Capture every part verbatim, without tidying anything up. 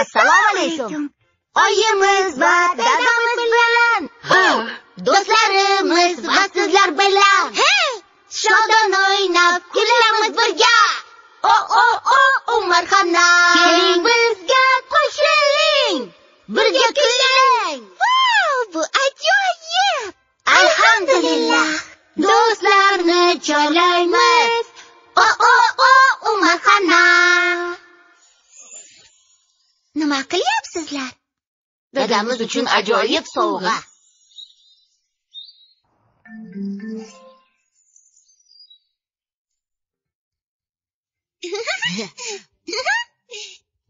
ئەسسالامۇ ئەلەيكۇم. ئايىمىز ۋە دادىمىز بىلەن. ھە. دوستلىرىمىز ۋە سىزلەر بىلەن. ھەي! شادان ئويناپ كۈلىمىز بىرگە. ئو، ئو، ئو، ئۇمارخانا. كېلىڭ بىزگە قوشۇلۇڭ. بىرگە كۈلۈڭ. ۋاۋ، بۇ ئاجايىپ. ئەلھەمدۇلىللا. دوستلارنى چولايمىز. ئو، ئو، ئو، ئۇمارخانا. نېمە قىلياپسىزلار؟ دادامىز ئۈچۈن ئاجايىپ سوۋغا.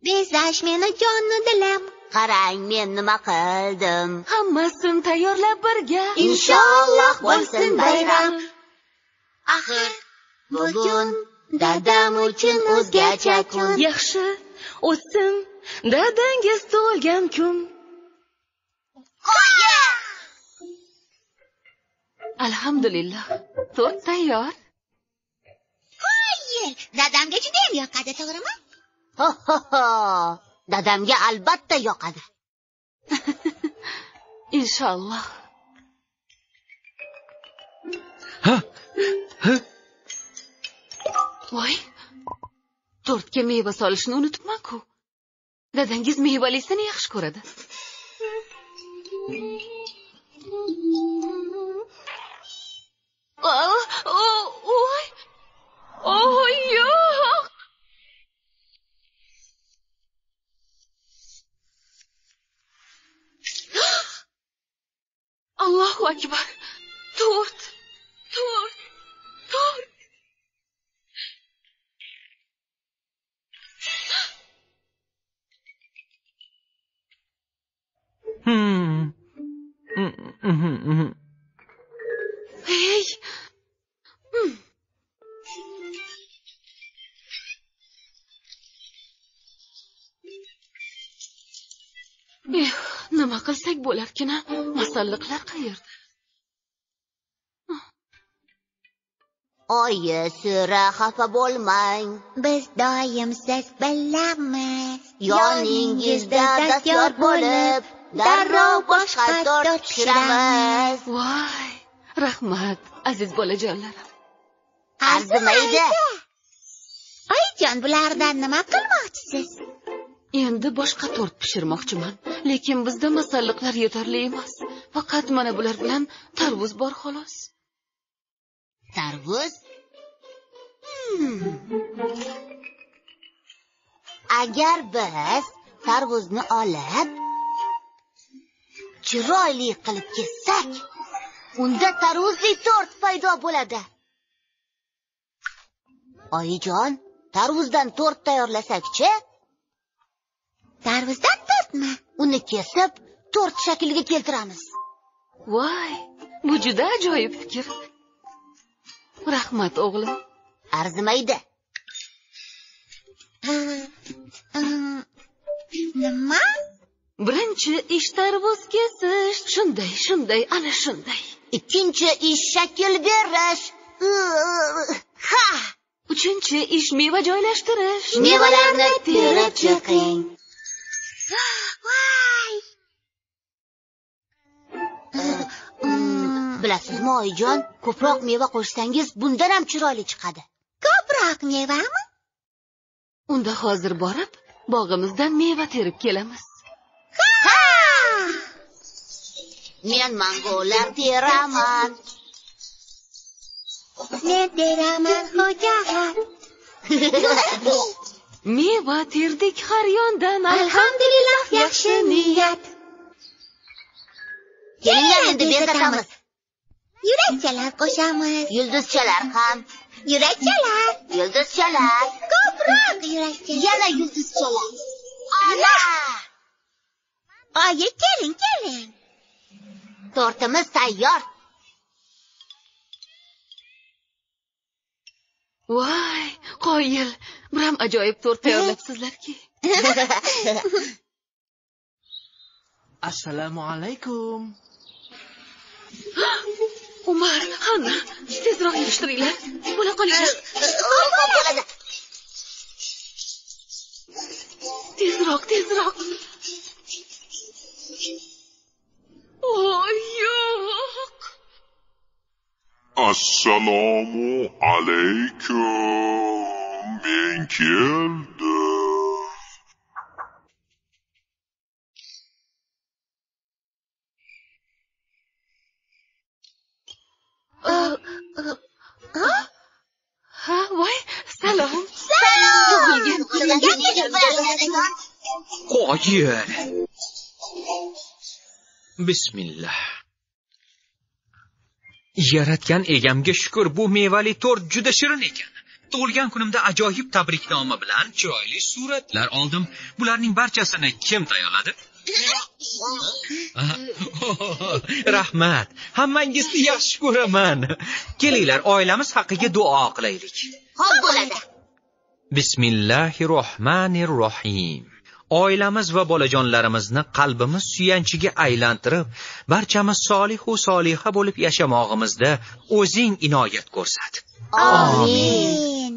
بېزەش مېنى جانۇ دىلىم. قاراڭ، مەن نېمە قىلدىم. ھەممىسىنى تەييارلاپ بىرگە. ئىنشاللا بولسۇن بايرام. ئاخىر بۈگۈن دادام ئۈچۈن ئۆزگىچە كۈن. ياخشى ئۆتسۇن دادىڭىز تۇغۇلغان كۈن. ئەلھەمدۇلىللا، تورت تەييار. قويۇڭ، دادامغا جۇدايام ياقىدۇ، توغرىمۇ؟ ھو، ھو، ھو. دادامغا ئەلۋەتتە ياقىدۇ. ئىنشاللا. ھە؟ ھە؟ ۋاي، تورتقا مېۋە سالىشنى ئۇنتۇپمەنكۇ. داداڭىز مېۋىلىسىنى ياخشى كۆرىدۇ. ئا، ئا، ۋاي. ئا، ياق. ئاللاھۇ ئەكبەر. تورت، تورت، تورت. ھىم. ھەي. ھىم. ئېھ، نېمە قىلساق بولاركىنا؟ ماساللىقلار قەيەردە؟ ئايە سۈرە، خاپا بولماڭ. بىز دائىم سىز بىلەنمىز. يېنىڭىزدا دەستىيار بولۇپ، دەررۇ بوشقا تورت پىشۇرىمىز. ۋاي، رەھمەت، ئەزىز بالىجانلىرىم. ئەرزىمەيدۇ. ئايجان، بۇلاردىن نېمە قىلماقچىسىز؟ ئەمدى باشقا تورت پىشۇرماقچىمەن. لېكىن بىزدە ماساللىقلار يېتەرلىك ئەمەس. پەقەت مانا بۇلار بىلەن تەرۋۇز بار، خالاس. تەرۋۇز؟ ھىم. ئەگەر بىز تەرۋۇزنى ئېلىپ، چىرايلىق قىلىپ كەسسەك، ئۇندا تەرۋۇزلۇق تورت پەيدا بولىدۇ. ئايجان، تەرۋۇزدىن تورت تەييارلىساكچى؟ تەرۋۇزدىن تورتمۇ؟ ئۇنى كېسىپ، تورت شەكلىگە كەلتۈرىمىز. ۋاي، بۇ جۈدە ئاجايىپ پىكىر. رەھمەت، ئوغلۇم. ئەرزىمەيدۇ. ئا، ئا، نېمە؟ بىرىنچى ئىش تەرۋۇز كېسىش. شۇنداق، شۇنداق، ئانا شۇنداق. ئىككىنچى ئىش شەكىل بېرىش. ھا! ئۈچىنچى ئىش مېۋە جايلاشتۇرۇش. مېۋىلەرنى تېرىپ چىقىڭ. ۋاي! بىلەسىزمۇ، ئايجان، كۆپرەك مېۋە قوشساڭىز، بۇندىن ھەم چىرايلىق چىقىدۇ. كۆپرەك مېۋەمۇ؟ ئۇندا ھازىر بېرىپ، باغىمىزدىن مېۋە تېرىپ كېلىمىز. ھا! مەن مانگولار تېرىمەن. مەن تېرىمەن خوجاغا. مېۋە تېرىدۇق ھەر ياندىن. ئەلھەمدۇلىللا، ياخشى نىيەت. كېلىڭلار، ئەمدى بېزىتىمىز. يۈرەكچىلەر قوشىمىز. يۇلدۇزچىلار خام. يۈرەكچىلەر. يۇلدۇزچىلار. كۆپرەك يۈرەكچىلەر. يەنە يۇلدۇزچىلار. ئانا! ئايە، كېلىڭ، كېلىڭ. تورتىمىز تەييار. ۋاي، قويىل، بىرەم ئاجايىپ تورت تەييارلاپسىزلەركى. ئەسسالامۇ ئەلەيكۇم. ئۇمار، ھانا، تېزرەك يىغىشتۇرۇڭلار. بولا قالىدۇ. تېزراق، تېزراق. ئوي، يوق. ئەسسالامۇ ئەلەيكۇم، مەن كەلدىم. ھە؟ ھە، ۋاي، سالام. سالام. تۇغۇلگان كۈنۈڭگە. قويۇڭ. بىسمىللا. ياراتقان ئىگەمگە شۈكۈر، بۇ مېۋىلىك تورت جۈدە شېرىن ئىكەن. تۇغۇلغان كۈنۈمدە ئاجايىپ تەبرىكنامە بىلەن چىرايلىق سۈرەتلەر ئالدىم. بۇلارنىڭ بارچىسىنى كىم تەييارلىدى؟ رەھمەت. ھەممىڭىزنى ياخشى كۆرىمەن. كېلىڭلار، ئائىلىمىز ھەققىگە دۇئا قىلايلىق. خوپ بولىدۇ. بىسمىللاھىر راھمانىر راھىم. ئائىلىمىز ۋە بالىجانلىرىمىزنى قەلبىمىز سۆيۈنچىگە ئايلاندۇرۇپ، بارچىمىز سالىھۇ سالىھە بولۇپ ياشىماقلىقىمىزدا ئۆزۈڭ ئىنايەت كۆرسەت. ئامىن.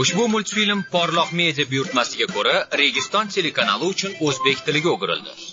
ئۇشبۇ مۇلتفىلىم پارلاق مېدىيا بۇيرۇتمىسىگە كۆرە، رېگىستان تېلېكانالى ئۈچۈن ئۆزبېك تىلىگە ئۆگىرىلدى.